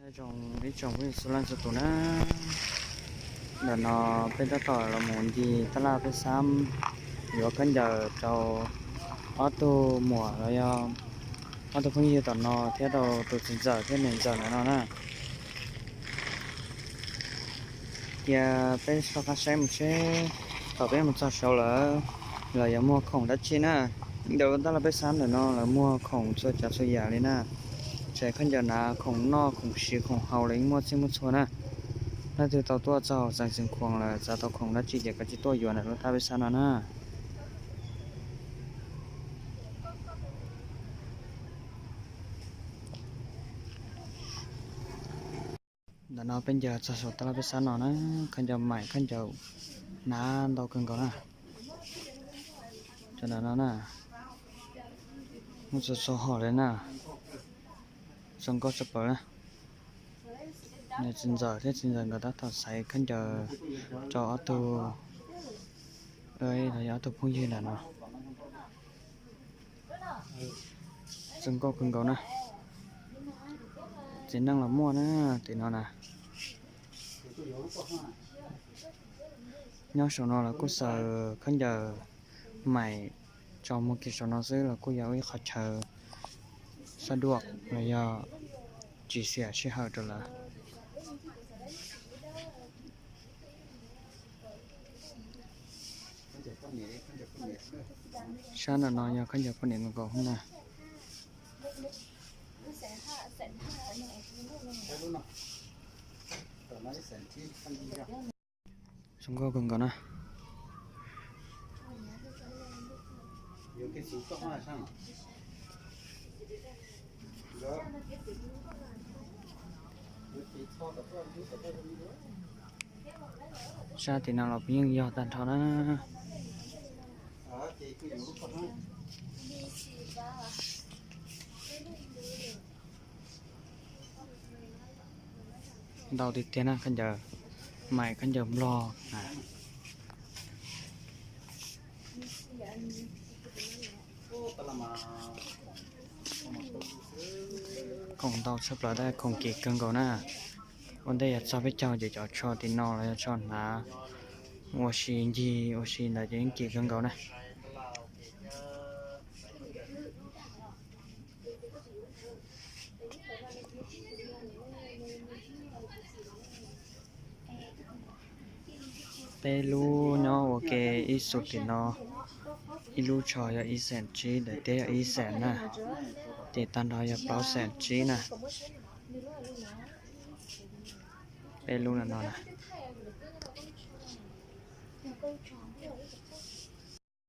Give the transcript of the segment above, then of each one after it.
Zoo ib tsoom phooj ywg txhua leej txhua tus na, ntawm no peb tab tom los mus ncig tab laj peb xab yuav khaub ncaws rau ob tug muam los yog ob tug phooj ywg tom no thiab rau tus txiv ntxawm thiab niam ntxawm ntawm no na. Cia peb soj qab saib mus seb thaum peb mus txog saud lawm los yuav muag khoom dab tsi na. Ntawm tab laj peb xab ntawm no lawv muag khoom txhua tsav txhua yam li na. Tsis hais khaub ncaws hnav, khoom noj khoom siv khoom haus los yeej muaj txhij muaj txhua na. Leej twg tau tuaj txog Xeev Khuam lawm xav tau khoom dab tsi ces koj cia li tuaj yuav ntawm lub tab laj peb xab no na. Ntawm no peb ncig txog saum tab laj peb xab no na, khaub ncaws maim khaub ncaws hnav ntau kawg nkaus na. Cov ntawm no na, muaj txhua txhua hom li na, zoo nkauj tshaj plaws na. Niam txiv ntxawm thiab txiv ntxawm nkawd tab tom xaiv khaub ncaws rau ob tug, los yog ob tug phooj ywg ntawm no. Zoo nkauj kawg nkaus na. Txiv neej los muaj na, tim no na. Nyob saum no lawv kuj xaws khaub ncaws maim tso muag kiag saum no xwb los kuj yog ib qhov chaw sab duaj los yog tsis xiam sij hawm rau lawv. Sab ntawm no yog khaub ncaws poj niam nkaus nkaus na. Zoo nkauj kawg nkaus na. Sab tim no los yeej yog tag nrho na. Ntau tiag tiag na, khaub ncaws maim khaub ncaws nplog na. Khoom ntau tshaj plaws, khoom kim kawg nkaus na. Ua ntej yuav txog peb caug ces cov tsho tim no los yog tsho hnav ua si ncig ua si ntawd ces yeej kim kawg nkaus na. Peb lub nyob ua ke ib xus tim no, ib lub tsho yog ib xees tsib, daim teb yog ib xees na, ces tag nrho yog plaub xees tsib na. Peb lub no no na.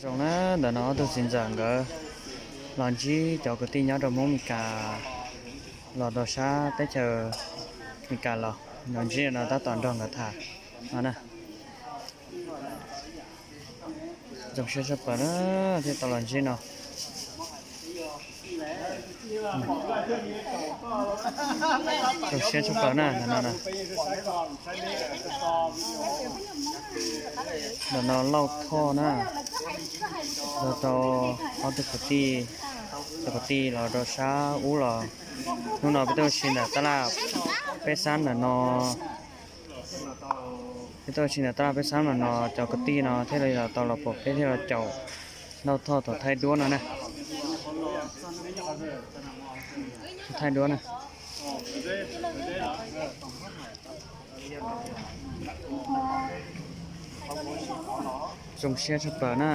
Zoo na, ntawm no ob tug txiv ntxawm nkawd los ntsib cov kwv tij nyob rau Hmoob Mes Kas, los rau sab teb chaws Mes Kas los, los ntsib no tab tom nrog nkawd tham no na. Zoo siab tshaj plaws na, thiaj tau los ntsib no. Zoo siab tshaj plaws na, ntawm no na. Ntawm no Lauj Thoj na, los rau ob tug kwv tij, cov kwv tij los rau sab ub los. Hnub no peb tuaj ua si ntawm tab laj peb xab ntawm no, peb tuaj ua si ntawm tab laj peb xab ntawm no, cov kwv tij no thiaj li los tau los pom peb thiaj los caum Lauj Thoj thaum thaij duab no na. Thaij duab na. Zoo siab tshaj plaws na.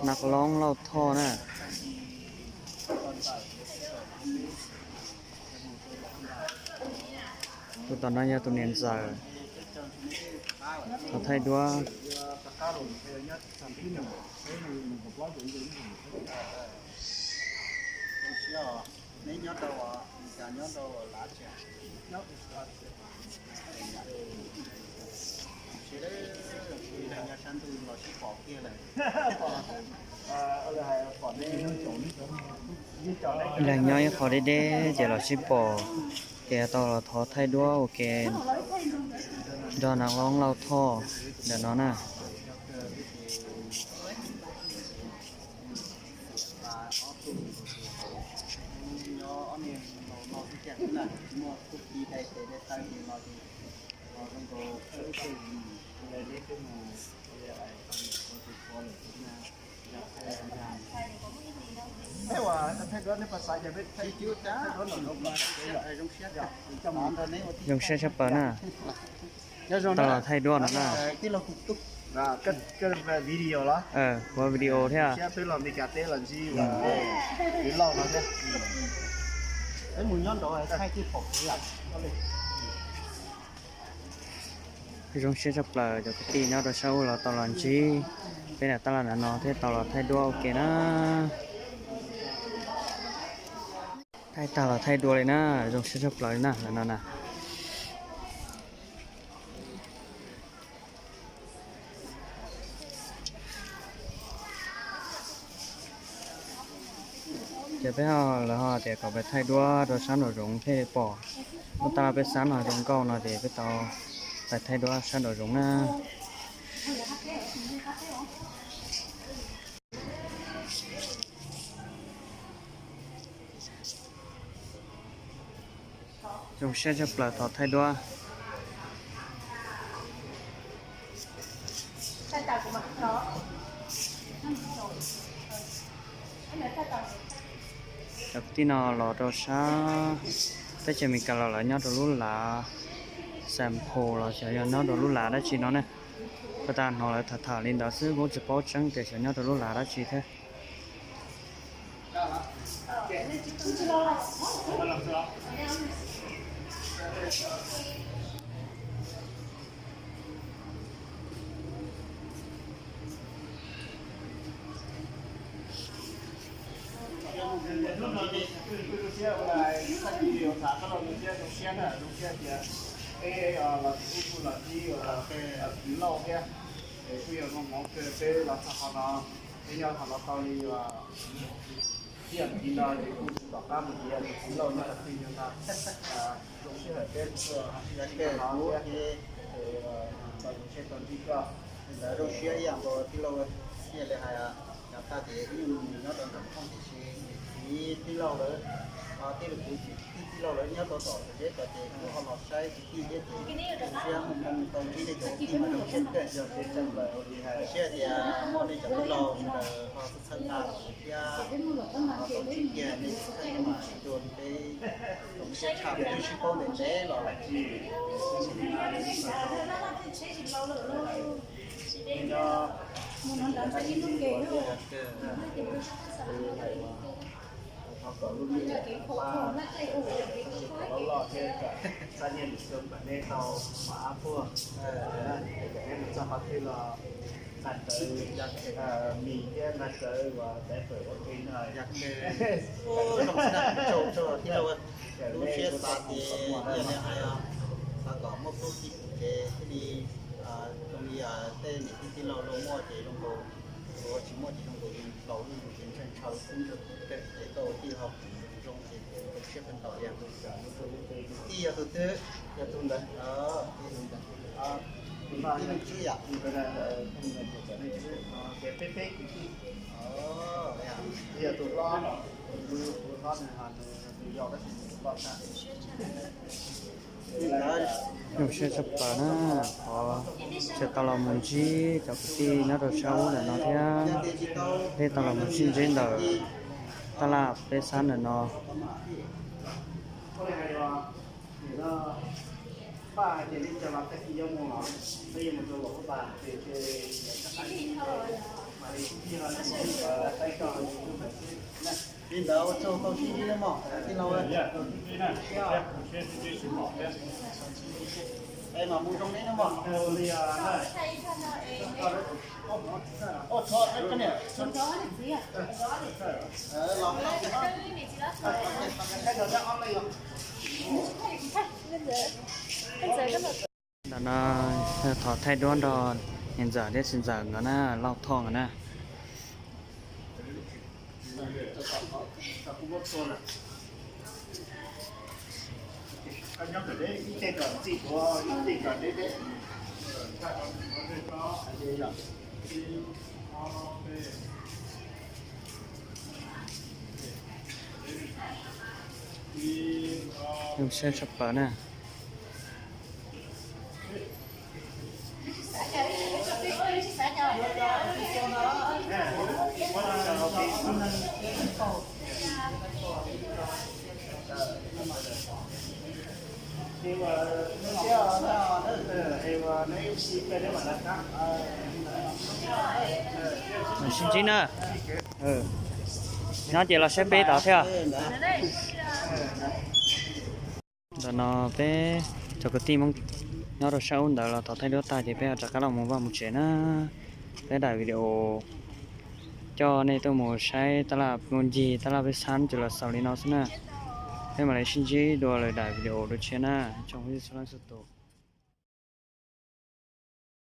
Nab Loob Lauj Thoj na. Tus tom no yog tus niam ntxawm, los thaij duab. Leej nyob ib qho deb deb ces los sib pom, ces tau los thov thaij duab ua ke nrog Nab Loob Lauj Thoj ntawm no na. Zoo siab tshaj plaws na. Tau los thaij duab no na. Ua video thiab. Zoo siab tshaj plaws cov kwv tij nyob rau sab ub los tau los ntsib peb daim tab laj ntawm no thiab tau los thaij duab ua ke na. Thaij tag los thaij dua li na, zoo siab tshaj plaws li na, lawm no na. Ces peb ho, lawv ho tias kom peb thaij duab rau sab nraum zoov thiaj li pom. Ua tab peb sab no zoo nkauj no ces peb tau pais thaij duab sab nraum zoov na. Zoo siab tshaj plaws thaum thaij duab. Cov kwv tij no los rau sab teb chaws Amelikas los lawv nyob rau lub lav Xampus los xyov yog nyob rau lub lav dab tsi no ne. Puag ta hnov lawv tham tham li ntawd xwb, kuv tsis paub tseeb tias xyov nyob rau lub lav dab tsi thiab. Peb los txog qhov no, peb nyob qhov no tau li ib yam ntxiv no ces kuj tsis tom qab mus tias tus txiv Lauj nyob qhov twg no ntag. Zoo sij hawm peb tuaj sib tham no thiab, tau zoo siab tau ntsib koj. Li ntawd zoo siab ib yam nkaus tij laug, ib yam li hais, cov tag ces ib nyuag mus nyob rau nram thooj tiam sis txiv tij laug lawv, tij laug kuv txiv tij laug lawv nyob rau tom tom zeb tod ces kuj ho los saib kwv tij thiab ces zoo siab mus mus tau ntsib nej cov kwv tij mas zoo siab kawg. Zoo siab tias muaj nej cov tij laug sawv daws ho txhawb txhawb nqa thiab ho tau ntsib kiag nej txhawb nqa mas tsuas peb zoo siab tshaj peb twb sib paub ntev ntev los lawm. Thov kom lub neej loj loj thiab kom txhaj nyiaj num xoo kom neb tau mov ab puag, es kom neb mus txog qhov twg los nqa rawv mis thiab nqa rawv uas diaper ua ke no. Zoo siab xav tias yog li hais, xav kom muaj txuj ci pum kev thiaj li zoo li tej niam tij tij laug zoo muaj ces zoo nkaus, ua tsis muaj ces zoo nkaus li laus lwj ces ntshaw ntshaw xwb, ces koj ua tij ho pum zoo zoo ces zoo siab kawg nkaus li. Tij yog tus twg? Yog tus ntawd. Tus ntawd, tus no yog tus tswb yom? Ces peb peb kwv tij. Yog tus hlob, tus hlob nws ho nws yog tus yau tab sis nws loj tshaj. Zoo siab tshaj plaws na, qhov tseem tau los mus ntsib cov kwv tij nyob rau sab ub ntawm no thiab, peb tau los mus sib ntsib ntawm tab laj peb sab ntawm no. Li ntawd ua tsaug tau sib ntsib nawb mog tij laug. Es mam mus zoo neb nawb mog. Ntawm no thov thaij duab nrog niam ntxawm thiab txiv ntxawm nkawd na, Lauj Thoj nkawd na. Zoo saib tshaj plaws na. Sib ntsib na. Nyob ces los saib peb tod thiab. Ntawm no peb cov kwv tij Hmoob nyob rau sab ub ntawd los tod thaij duab tag ces peb ho rov qab los mus vaj mus tsev na. Peb daim video coj nej tuaj mus saib tab laj mus ncig tab laj peb xab ces los xaus li no xwb na. Peb mam li sib ntsib dua lwm daim video dua tshiab na. Tsoom phooj ywg txhua leej txhua tus.